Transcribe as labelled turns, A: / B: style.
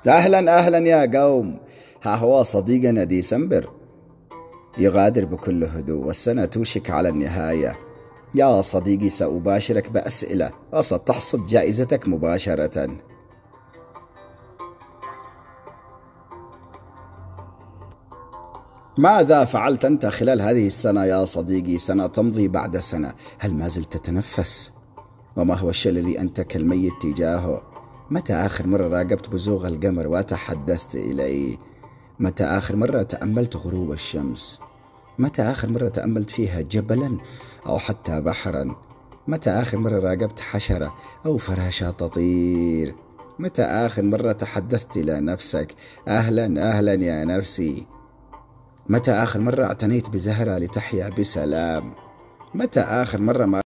A: أهلا أهلا يا قوم، ها هو صديقنا ديسمبر يغادر بكل هدوء والسنة توشك على النهاية. يا صديقي سأباشرك بأسئلة وستحصد جائزتك مباشرة. ماذا فعلت أنت خلال هذه السنة يا صديقي؟ سنة تمضي بعد سنة، هل ما زلت تتنفس؟ وما هو الشيء الذي أنت كالميت تجاهه؟ متى آخر مرة راقبت بزوغ القمر وتحدثت إليه؟ متى آخر مرة تأملت غروب الشمس؟ متى آخر مرة تأملت فيها جبلا أو حتى بحرا؟ متى آخر مرة راقبت حشرة أو فراشة تطير؟ متى آخر مرة تحدثت إلى نفسك؟ أهلا أهلا يا نفسي. متى آخر مرة اعتنيت بزهرة لتحيا بسلام؟ متى آخر مرة ما